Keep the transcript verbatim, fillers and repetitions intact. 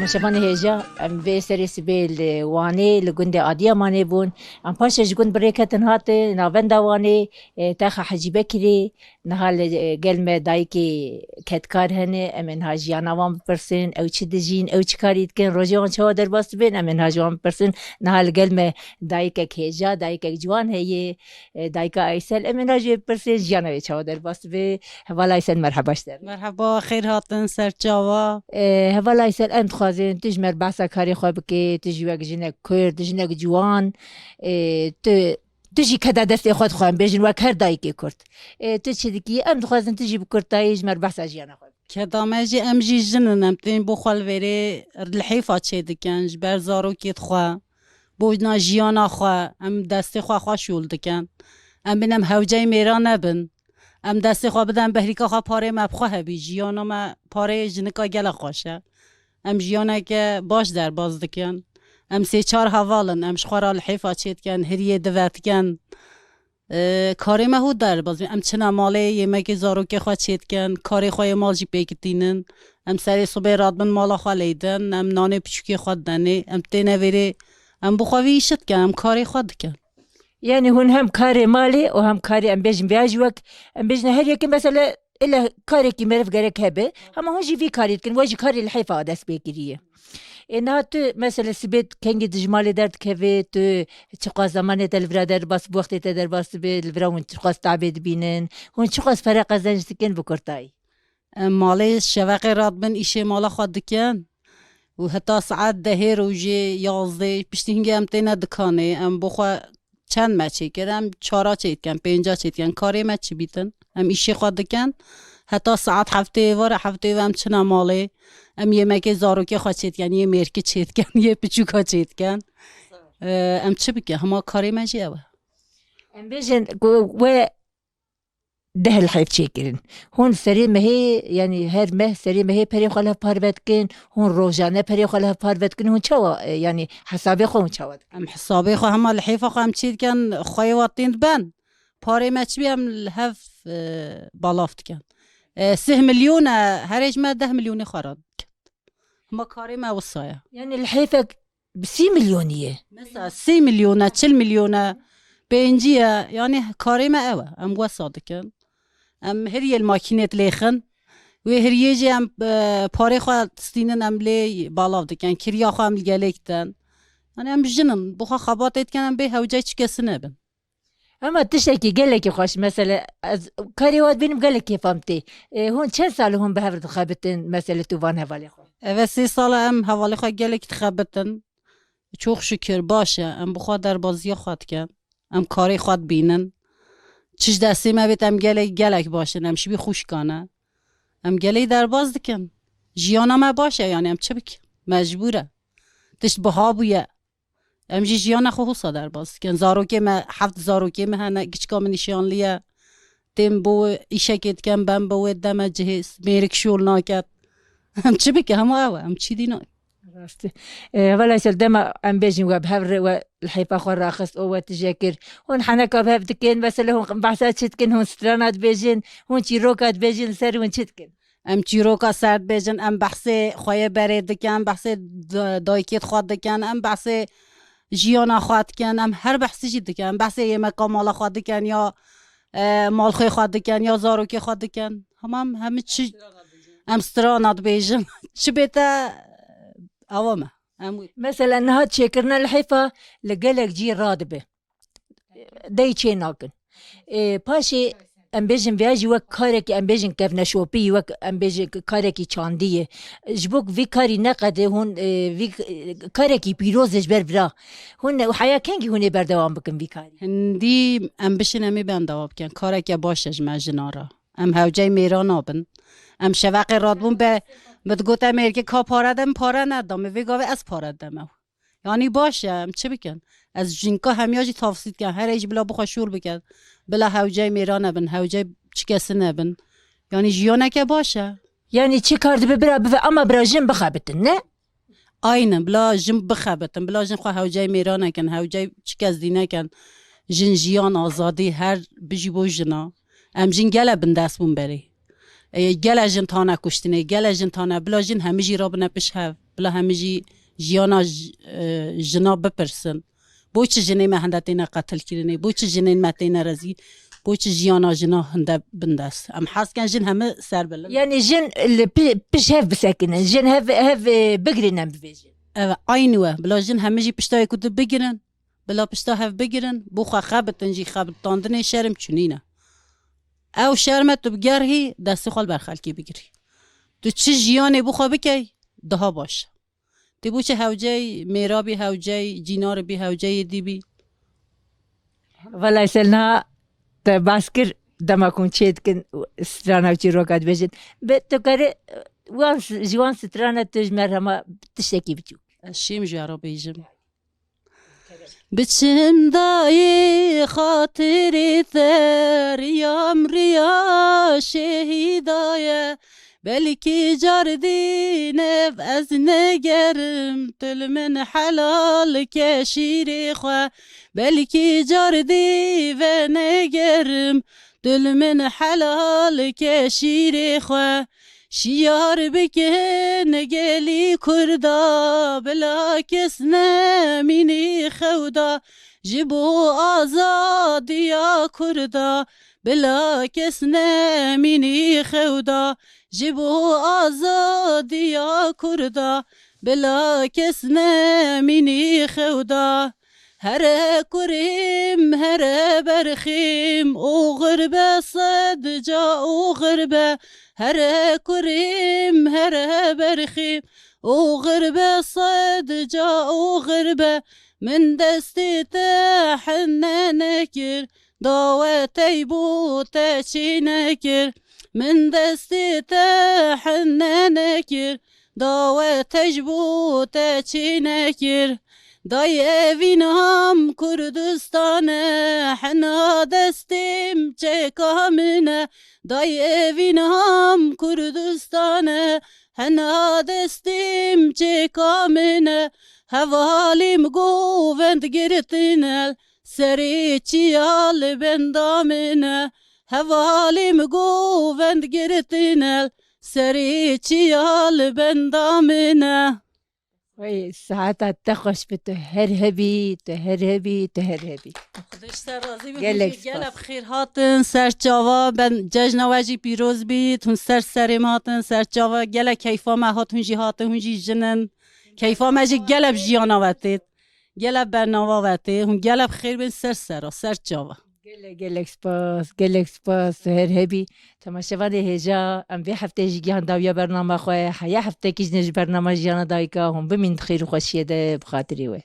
Şevanê hêja, em vê serê sibê li Wanê, li gundê Adiyamanê bûn. Em paşê ji gund bi rê ketin hatin navenda Wanê, e, Texa Hecî Bekirê, niha li, e, gel me dayikê kedkar hene, em ê niha jiyana wan bipirsin, ew çi dijîn, ew çi karî dikin, rojê wan çawa derbas dibin, em ê niha ji wan bipirsin. Niha li gel me dayikek hêja, dayikek ciwan heye, e, dayika Aysel, em ê niha ji wê bipirsin, jiyana wê çawa derbas dibe. Heval Aysel, merheba ji te re. Merheba, xêr hatin ser çava. E, heval Aysel, em dixwazin tu ji me re behsa karê xwe bikî, tu jî wek jinek Kurd, jinek ciwan, e, tu, tu jî keda destê xwe dixwe, em bêjin wek her dayikê Kurd. E, tu çi dikî? Em dixwazin tu jî bi kurtayî ji me re behsa jiyana xwe bikî. Keda me jî, em jî jin in, em tên bo xwe li vêrê lihêfa çê dikin, ji ber zarokê xwe, bona jiyana xwe, em destê xwe xwe şûl dikin. Em bêjin em hewceyê mêra nebin. Em destê xwe bidin behrîka xwe, parê me bi xwe hebî. Jiyana me pareyê jinika gelek xweş e. Em jiyaneke baş derbas dikin. Em sê çar heval in, em ji xwe re lihêfa çê dikin, hiriyê divetin. E, karê me hû derbas bî. Em çina malê, yemekê zarokê xwe çê dikin, karê xwe yê mal jî pêk tînin. Em serê sibê radibin mala xwe lê din, em nanê piçûkê xwe didenê, em têne vêrê, em bi xwe vî îşi dikin, em karê xwe dikin. Yani hûn hem karê malê û hem karê, em bêjin, viya jî wek, em bêjin her yekê mesela, illa karekî meriv gerek hebe, hema hûn jî vî karî dikin, we jî karê lihêfa dest pê kiriye. Ê, niha tu mesela sibê kengî tu ji malê derdikevê, tu çiqas zemanê te li vira derbas, wextê te derbas dibe, li vira hûn çiqas tabê dibînin, hûn çiqas pere qezenc dikin bi kurtayî? Em malê şeveqê radibin îşê mala xwe dikin û heta saet dehê rojê, yazdê, piştî hingê em têne dikanê, em bo xwe çend me çêkir, em çara çêdikin, pênca çêdikin, karê me çi bîtin, em îşê xwe dikin. Heta saet heftê êvar e, heftê êvar em çina malê, em yemekê zarokê xwe çêdikin, yê mêrkî çêdikin, yê piçûka çêdikin. E, em çi bikin? Hema karê me jî ew e. Em bêjin ku we deh lihêf çêkirin. Hûn serê mehê, yani her meh serê mehê perê xwe li hev parve dikin, hûn rojane perê xwe li hev parve dikin, hûn çawa, e, yani hesabê xwe hûn çawa dikin? Em hesabê xwe hema lihêfa xwe em çê dikin, xweyê wa tên diben. Parê me çi bî em li hev, e, balav dikin. E, sih milyon e, herê ji me deh milyonê xwe re dikin. Hema karê me wisa ye. Yani lihêfek bi sî milyonî ye. Mesela sî milyon e, çil milyon e, pêncî ye. Yani karê me ew e. Em wesa dikin. Em hiriyê li makînê dilêxin. Wê hiriyê jî em, e, parê xwe distînin, em lê balav dikin. Kiriya xwe em li gelê dikin. Yani em jin in. Bi xwe xebatê dikin, em bê hewceyê çi kesî nebin. Ama tiştekî gelekî xweş, mesela, ez karê we dibînim, gelek kêfa min tê. E, hûn çend sal hûn bi hev re dixebitin, mesela, tu van hevalê xwe? Eve sê sal e em hevalê xwe gelekî dixebitin. Çok şükür baş e, em bi xwe derbaziya xwe dikin. Em karê xwe dibînin. Çi ji destê me bêt, em gelek, gelek baş in, em şibî xwişka ne. Em gelê derbaz dikin. Jiyana me baş e, yani em çi bikin? Mecbûr e. Tişt biha bûye. Em jî jiyana xwe husa derbas dikin. Zarokê me, heft zarokê me hene, kiçika min nîşanlî ye. Tên bo wê îşekê dikin, ben bi wê deme cihêz. Mêrik şol naket. Em çi bike? Hema ew e. Em çi dî nakin. Rastî. E, wela îsal dema em bêjin we bi hev re we li heyfa xwe raxist û we tije kir. Hûn heneka bi hev dikin, mesela hûn behsa çi dikin, hûn strana dibêjin, hûn çîroka dibêjin, li ser hûn çi dikin? Em çîroka ser dibêjin, em behsê xweyê berê dikin, em behsê da-, dayikê xwe dikin, em behsê jiyana xwe dikin, em her behsî jî dikin, em behsê yemeka mala xwe dikin ya, e, malxwê xwe dikin ya zarokê xwe dikin. Hemam hemî çi em strana dibêjin. Çi bête ewa me. Em wî. Mesela niha çêkirina lihêfa li gelek cî radibe. Dey çê nakin. Ê, paşê em bêjin viya jî wek karekî, em bêjin kevneşopî, wek em bêjin k-, karekî çandî ye. Ji bo ku vî karî neqede hûn, ê, vî k-, karekî pîroz e ji ber vira. Hûn ne, heya kengî hûn ê berdewam bikin vî karî? Hindî em bişin em ê bendewam bikin. Kareke baş e ji me jinan re. Em hewceyê mêra nabin. Em şeveqê radibûn be, bi digote mêrkê ka pare de min pare neda. Min vê gavê ez pare dideme. Yanî baş e, em çi bikin? Ez jinka hemiya jî tavsî dikim, herê jî bila bixwe şûr bikin. Bila hewceyê mêra nebin, hewceyê çi kesî nebin. Yanî jiyaneke baş e. Yanî çi kar dibe bira bive, ama bira jin bixebitin, ne? Aynen, bila jin bixebitin, bila jin xwe hewceyê mêra nekin, hewceyê çi kes dî nekin. Jin jiyan, azadî, her bijî bo jina. Em jin gele bindest bûn berê. E, gele jin tane kuştinê, gele jin tane, bila jin hemî jî rabine piş hev. Bila hemî jî jiyana j-, e, jina bipirsin. Bo çi jinê me hinde têne qetilkirinê? Bo çi jinên me têne rezî? Bo çi jiyana jina hinde bindest? Em hez ken jin hemî ser bilin. Yani jin li pi-, piş hev bisekinin. Jin hev, hev, e, bigirîn em bibêjin. Evet, aynî we. Bila jin hemî jî pişta yek û du bigirin. Bila pişta hev bigirin. Bo xwe xebitin jî xebitandinê şerm çûnî ne. Ew şerm e tu bi gerhî destê xwe li ber xelkê bigirî. Tu çi jiyanê bo xwe bikey, daha baş. Tê bo çi hewceyî mêra bî, hewceyî cînar bî, hewceyê dî bî? Velay Selna, te bas kir, dema ku hûn çê dikin, strana û çîroka dibêjin. Bi tu kerî, wan s-, ji wan strana tu ji me re hema tiştekî biçûk. Ez şêm ji we re bêjim. Biçim dayê xatirê te, riyam riya şehîda ye. Belkî cardî nev ez negerim, tu li min helal ke şîrê xwe. Belkî cardî venegerim, tu li min helal ke şîrê xwe. Şiyar bikin gelî Kurda, bila kes nemînî xewda. Ji bo azadiya Kurda, bila kes nemînî xewda. Ji bo azadiya Kurda, bila kes nemînî xewda. Here kurêm, here berxêm, oxir be sed ca oxir be. Here kurêm, here berxêm, oxir be sed ca oxir be. Min destê te hene nekir, dawetey bo te çê nekir. Min destê te hene nekir, dawetey ji bo te çê nekir. Dayê evînam Kurdistan e, hena destêm çeka min e. Dayê evînam Kurdistan e, hena destêm çeka min e. Hevalîm govend girtine, serê çiya li benda min e. Hevalîm govend girtine, serê çiya li benda min e. Wey, saeta te xweş be, tu her hebî, tu her hebî, tu her hebî. Xwedê ji te razî be. Gelek hûn jî gelek spas. Bi xêr hatin, ser çava, ben cejna we jî pîroz bît, hûn ser serê me hatin, ser çava, gelek keyfa me hat, hûn jî hatin, hûn jî jin in. Keyfa me jî gelek jiyana we têt. Gelek bernava we tê, hûn gelek bi xêr bên ser sera, ser çava. Gelek, gelek spas, gelek spas, tu her hebî. Temaşevanê hêja, em vê hefteyê jî gihan dawiya bernama xwe, heya heftekî jî ne ji bernama Jiyana Dayika, hûn bimîn di xêr û xweşiyê de bi xatirê we.